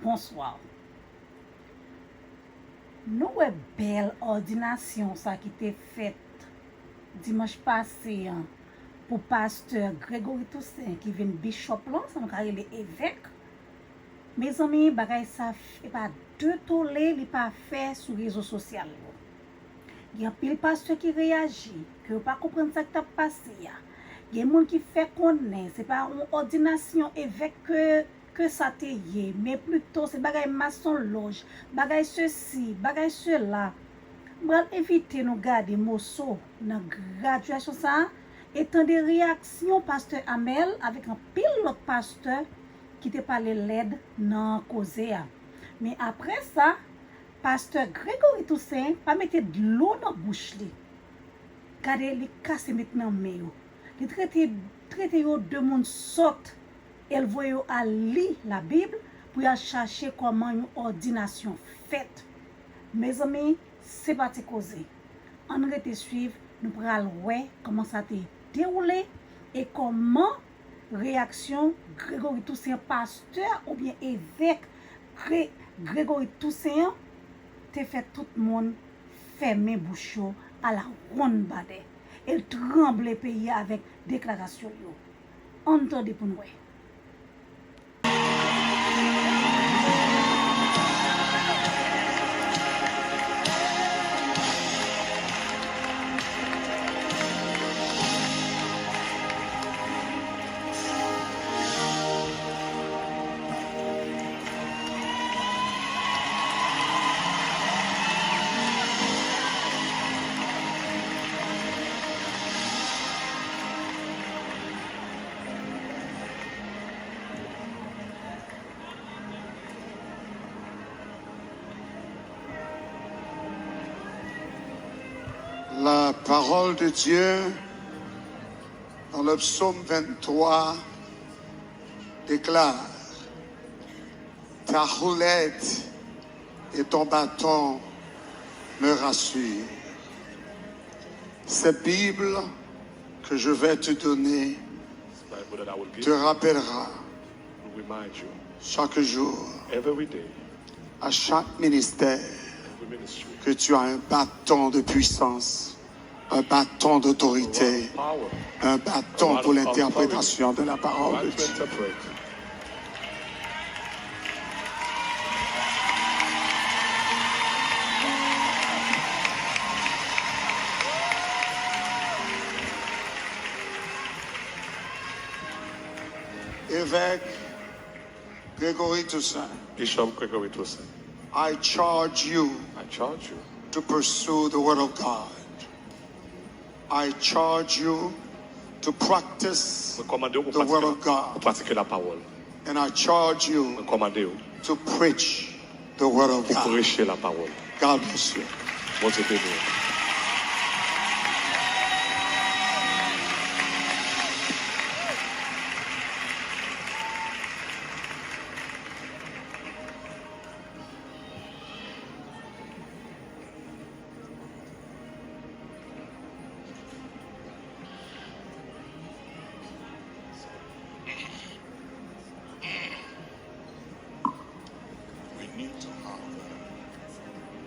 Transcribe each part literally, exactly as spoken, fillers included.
Bonswa. Nou wè bèl òdinasyon sa ki te fèt dimanch pase an pou pastè Gregory Toussaint ki vin bichòp lan, sa nou ka rele evèk. Mezanmi, bagay sa f- e pa de tole li pa fè sou rezo sosyal yo. Gen anpil pastè ki reyaji, ke yo pa konprann sa k t ap pase a. Gen moun ki fè konnen se pa yon òdinasyon evèk ke, ke sa te ye, men plito se bagay masonlòj, bagay sesi, bagay sela. M pral envite nou gade moso nan gradyasyon sa a e tande reyaksyon pastè Amel avèk anpil lòt pastè ki te pale lèd nan koze a. Men apre sa, pastè Gregory Toussaint pa mete dlo nan bouch li. Gade, li kase met nan men yo. Li trete, trete yo de moun sòt e l voye yo al li Labib pou y al chache kòman yon òdinasyon fèt. Mezanmi, se pa ti koze. Ann rete swiv, nou pral wè kòman sa te dewoule e kòman reyaksyon Gregory Toussaint, pastè oubyen evèk Gre- Gregory Toussaint an, te fè tout moun fèmen bouch yo a la wonn badè. E l tranble peyi a avèk deklarasyon l yo. Ann tande pou n wè. La parole de Dieu dans le psaume vingt-trois déclare, ta houlette et ton bâton me rassurent. Cette Bible que je vais te donner te rappellera chaque jour, à chaque ministère, que tu as un bâton de puissance, un bâton d'autorité, un bâton pour l'interprétation de la parole de Dieu. Évêque Gregory Toussaint, Bishop Gregory Toussaint, I charge you I charge you to pursue the word of God. I charge you to practice Mwen kòmande w pou the word pratike, of God. Pou pratike lapawòl. And I charge you Mwen kòmande w to preach the word of pou God. Preche lapawòl. God bless you. Bondye beni w. We need to have that.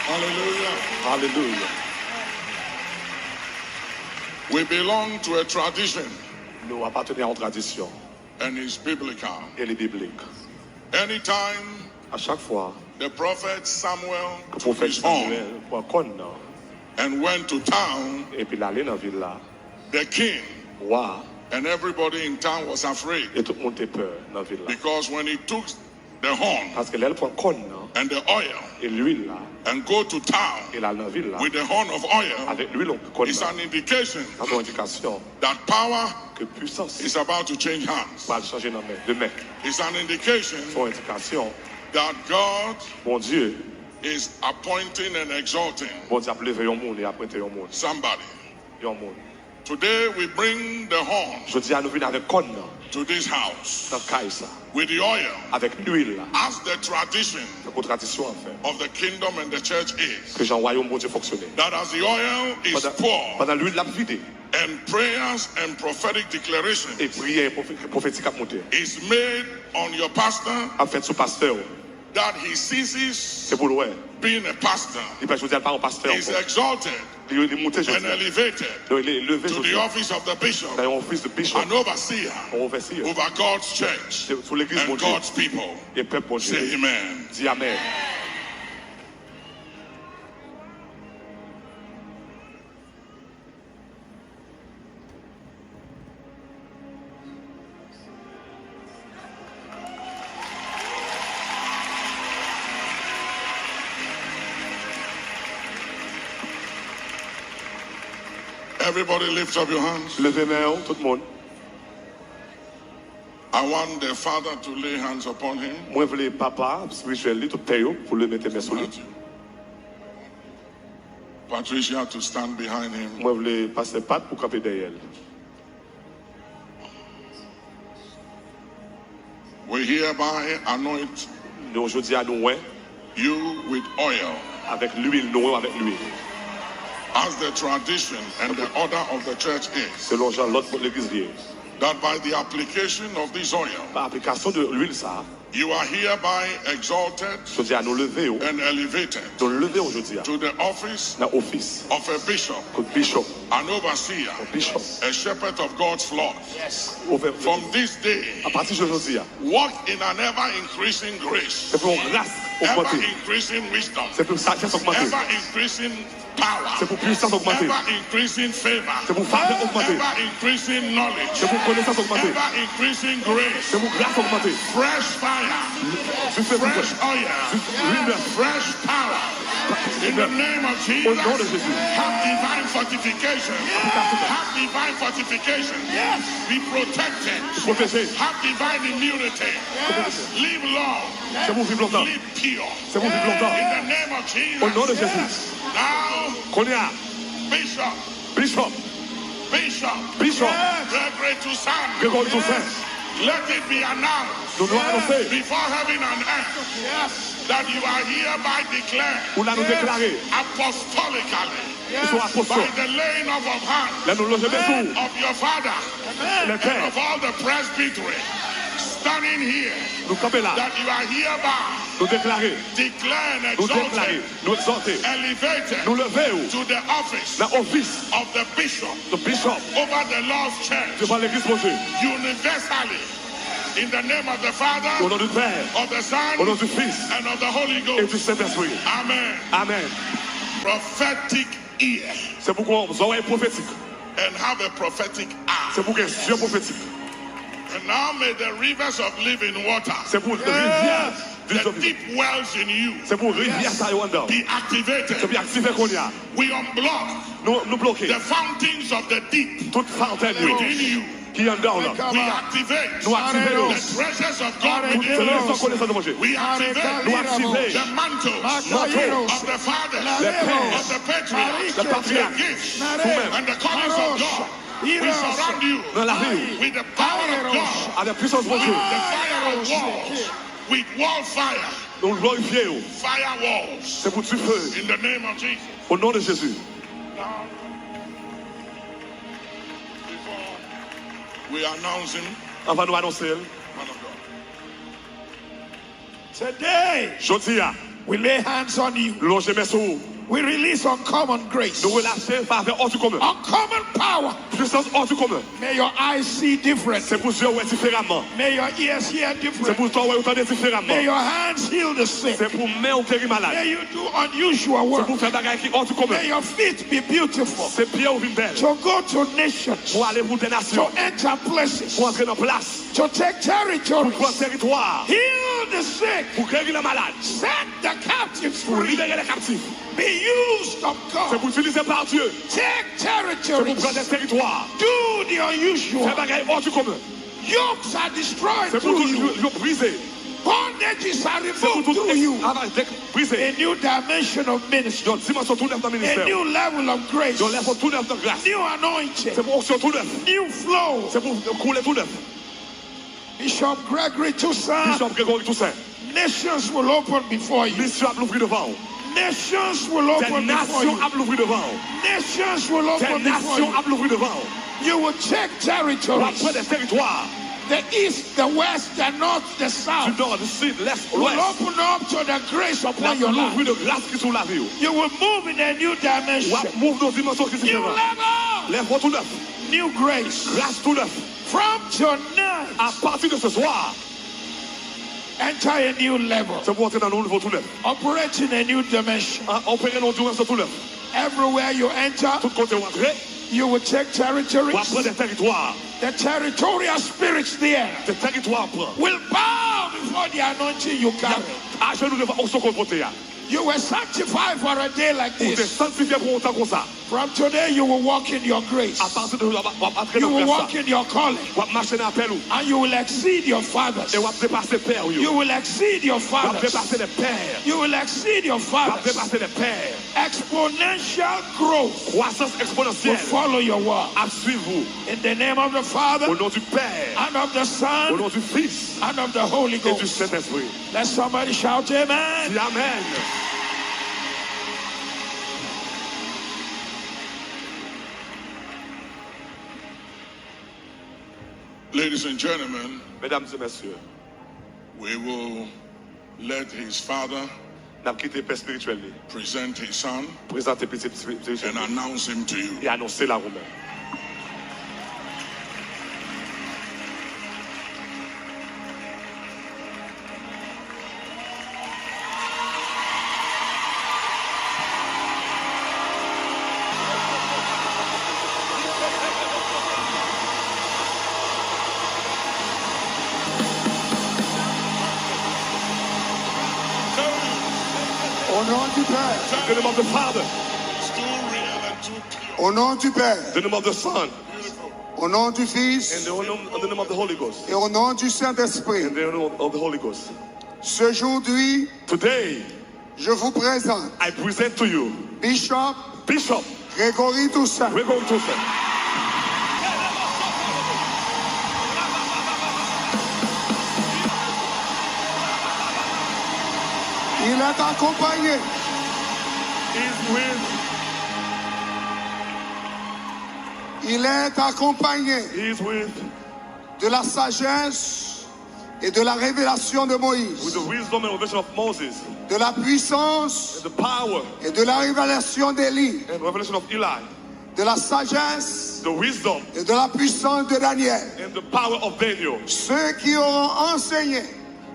Hallelujah. Hallelujah. We belong to a tradition. Nou aparteni a yon tradisyon. And it's biblical. E li biblik. Anytime A chak fwa the prophet Samuel ke took pwofèt his horn Samuel pran kòn nan and went to town, epi l ale nan vil la, the king wa and everybody in town was afraid. E tout moun te pè nan vil la. Because when he took the horn Paske lè l pran kòn nan and the oil e lwil la and go to town e l al nan vil la with the horn of oil, avèk lwil kòn nan, it's an indication sa se yon endikasyon that power ke pwisans is about to change hands. Pral chanje nan men, de men. It's an indication Se yon endikasyon that God Bondye is appointing and exalting Bondye ap leve yon moun e ap mete yon moun, somebody. Yon moun. Today we bring the horn Jodi a, nou vin avèk kòn nan to this house nan kay sa, with the oil, avèk luil la, as the tradition tankou tradisyon an fè, of the kingdom and the church is. Ke jan wayòm Bondye fonksyone. That as the oil is Pandan, poured pandan luil la ap vide, and prayers and prophetic declarations e priyè pwofe-, pwofetik ap monte, is made on your pastor, ap fèt sou pastè w, that he ceases se pou l wè being a pastor, li pa jodi a, l pa yon pastè is ankò, exalted li, li moute jodi and a, elevated li, li leve to the jodi a office of the bishop, nan yon ofis de bishop, an overseer yon overseer over God's church sou, sou legliz and Bondye God's people. E pèp Bondye. Say amen. Di amèn. Everybody lift up your hands. Leve men w, tout moun. I want the father to lay hands upon him. Mwen vle papa espirityèl li, tout pè yo, pou l mete men sou li. Patricia to stand behind him. Mwen vle pastè Pat pou kanpe dèyè l. We hereby anoint Nou, jodi a, nou wè you with oil, avèk luil, nou wè w avèk luil, as the tradition and the order of the church is, selon jan lòd legliz li ye, that by the application of this oil, pa aplikasyon de luil sa a, you are hereby exalted jodi a, nou leve w, and elevated nou leve w jodi a, to the office nan ofis of a bishop, kot bishop, an overseer, yon bishop, a shepherd of God's flock. Yes. Ou fè, from this day, apati de jodi a, walk in an ever increasing grace, se pou yon gras, ever ogmante, increasing wisdom, se pou sajès ogmante, ever increasing power, se pou pwisans ogmante, ever increasing favor, se pou favè ogmante, ever increasing knowledge, se pou konesans ogmante, ever increasing grace, se pou gras ogmante, fresh fire, dife pou fresh oil, dife, luil nèf, fresh power. In the name of Jesus, o non de Jezi, have divine fortification, have divine fortification, be protected, pwoteje, have divine immunity, live long, se pou viv lontan, live pure. Se pou viv lontan. In the name of Jesus. O non de Jezi. Now, kounye a, bishop, bishop, bishop, bishop, Gregory Toussaint, Gregory Toussaint, let it be announced, nou dwe anonse, before heaven and earth, that you are hereby declared, ou la nou deklare, apostolically, ou se yon apostòl, by the laying of, of hands, lè nou loje men sou, of your father, lè pè, and of all the presbytery standing here, nou kanpe la, that you are hereby, nou deklare, declare and, nou deklare, exalted, nou egzòte, elevated, nou leve w, to the office, nan ofis, of the bishop, the bishop, over the Lord's church, devan legliz Bondye, universally, in the name of the Father, o non du Père, of the Son, o non du Fils, and of the Holy Ghost, et du Saint-Esprit. Amen. Amen. Prophetic ear. Se pou gen zòrèy pwofetik. And have a prophetic eye. Se pou gen zye pwofetik. And now may the rivers of living water, se pou rivyè, the deep wells in you, se pou rivyè sa yo anndan, be activated. Se pou aktive kounye a. We unblock, nou, nou bloke, the fountains of the deep, tout fontèn yo, within you, ki anndan w lan. We activate, nou aktive yo, the treasures of God within you. Tout trezò konesans de Bondye. We activate, nou aktive, the mantles, manto, of the fathers, lè pè, of the patriarchs, lè patriyach, the gifts, ou menm, and the callings of God. We surround you, nan lavi w, with the power of God, avèk pwisans Bondye, the fire of walls, with wall fire, nou glorifye w, fire walls, se pou dife, in the name of Jesus. O non de Jezi. Now, before we announce him, anvan nou anonse l, man of God, today, jodi a, we lay hands on you. Lonje men sou ou. We release uncommon grace. Nou relase favè hors du commun. Uncommon power. Pwisans hors du commun. May your eyes see different. Se pou zye w wè diferaman. May your ears hear different. Se pou zye w wè, w tande diferaman. May your hands heal the sick. Se pou men w geri malad. May you do unusual work. Se pou w fè bagay ki hors du commun. May your feet be beautiful. Se pye w vin bèl. To go to nations. Pou ale pou de nasyon. To enter places. Pou antre nan plas. To take territories. Pou pran teritwa. Heal the sick. Pou geri lè malad. Set the captives free. Pou libere lè kaptif. Be used of God. Se pou itilize pa Dye. Take territories. Se pou pran de teritwa. Do the unusual. Fè bagay hors du commun. Yokes are destroyed through you. Se pou tout yo, yo brize. Bondages are removed through you. Esklavaj brize. A new dimension of ministry. Yon dimansyon tou nèf nan ministè. A new level of grace. Yon lèvèl tou nèf nan gras. New anointing. Se pou onksyon tou nèf. New flow. Se pou koule tou nèf. Bishop Gregory Toussaint. Bishop Gregory Toussaint. Nations will open before you. Nasyon ap louvri devan w. Nations will open before you. Des nations ap louvri devan w. Nations will open before you. Des nations ap louvri devan w. You will take territories. W ap pran de teritwa. The east, the west, the north, the south. Du nord, du sud, l'est, l'ouest. Will open up to the grace upon your life. L ap louvri de gras ki sou lavi w. You will move in a new dimension. W ap move nan dimansyon ki diferan. New level. Lèvèl tou nèf. New grace. Gras tou nèf. From tonight. A pati de ce soir. Enter a new level. Se pou antre nan yon nivo tou nèf. Operate in a new dimension. A, opere nan yon dimansyon tou nèf. Everywhere you enter, tout kote w antre, you will take territories. W ap pran de teritwa. The territorial spirits there, de teritwa w ap pran, will bow before the anointing you carry. Y ap ajenou devan onksyon ke w pote a. You were sanctified for a day like this. Ou te sanktifye pou yon tan konsa. From today, you will walk in your grace. Apati de jodi a, w ap, w ap antre nan gras la. You will walk in your calling. W ap mache nan apèl ou. And you will exceed your fathers. E w ap depase pè w yo. You will exceed your fathers. W ap depase lè pè. You will exceed your fathers. W ap depase lè pè. Exponential growth. Kwasans eksponansyèl. Will follow your walk. Ap swiv ou. In the name of the Father. O non du Père. And of the Son. O non du Fils. And of the Holy Ghost. Et du Saint-Esprit. Let somebody shout amen. Di amen. Ladies and gentlemen, mesdames et messieurs, we will let his father, n ap kite pè espirityèl li, present his son, prezante pitit espirityèl li, and announce him to you, e anonse l a ou menm. Au nom du Père. In the name of the Father. Au nom du Père. In the name of the Son. Au nom du Fils. In the name, in the name of the Holy Ghost. Et au nom du Saint-Esprit. In the name of the Holy Ghost. Aujourd'hui, today, je vous présente, I present to you, Bishop, Bishop, Gregory Toussaint. Gregory Toussaint. Il est accompagné. He's with. Il est accompagné. He's with. De la sagesse et de la révélation de Moïse, with the wisdom and revelation of Moses, de la puissance and the power et de la révélation d'Élie, and revelation of Eli, de la sagesse, the wisdom, et de la puissance de Daniel, and the power of Daniel, ceux qui auront enseigné,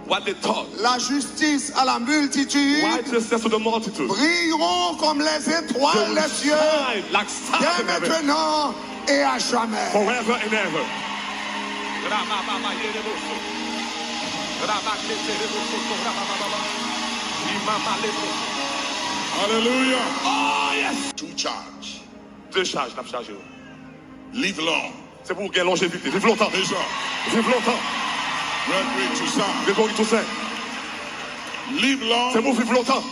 what they taught, la justice à la multitude, righteousness to the multitude, brilleront comme les étoiles des cieux, they will shine like stars in heaven, dès maintenant et à jamais. Forever and ever. Hallelujah. Oh, yes. Two charge. De chaj n ap chaje yo. Live long. Se pou w gen lonjevite. Viv lontan. Viv lontan. Gregory Toussaint. Gregory Toussaint. Live long. Se pou w viv lontan.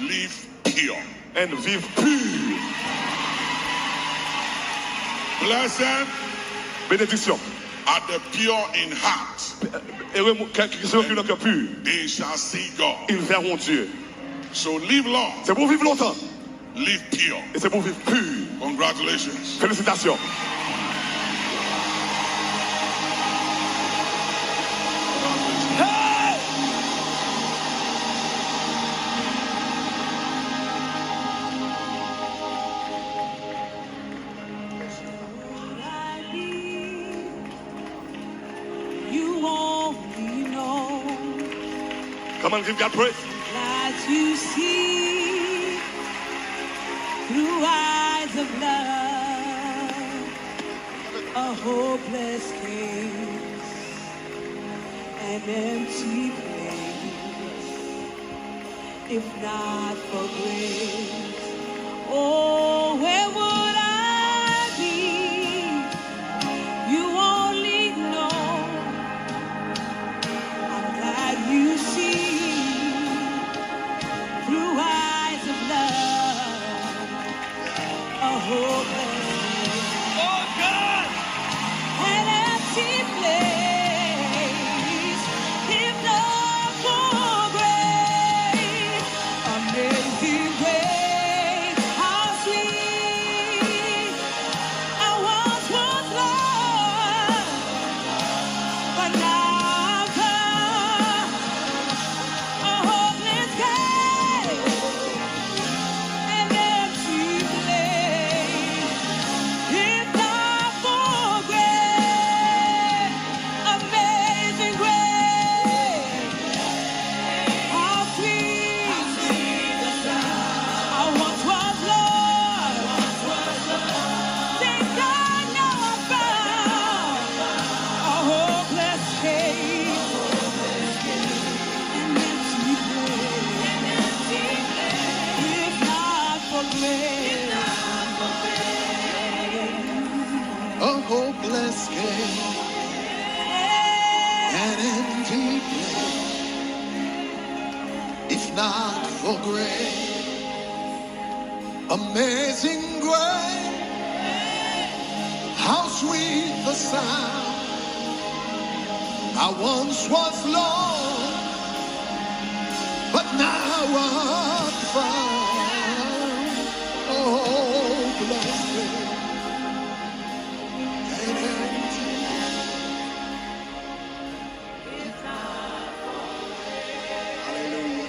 Live pure. And viv pi. Blessing. Benediksyon. Are the pure in heart. Ere moun ki, ki, ki nan kè pi. They shall see God. Ils verront Dieu. So live long. Se pou w viv lontan. Live pure. E se pou w viv pi. Congratulations. Felisitasyon. You only know. Come on, give God praise. Lies you see through eyes of love, a hopeless case, an empty place. If not for grace, oh, where would I be? You only know. I'm Oh God! An empty place, if not for grace, amazing grace, how sweet. I once was lost, but now I've come. A hopeless case, an empty place. If not for grace, amazing grace, how sweet. I once was lost. Thank God now I'm found. A hopeless case, an empty place. If not for grace, a hopeless case, an empty place. If not for grace, amazing grace, how sweet the sound. I once was lost, but now I'm found. Oh, blessed. Hallelujah.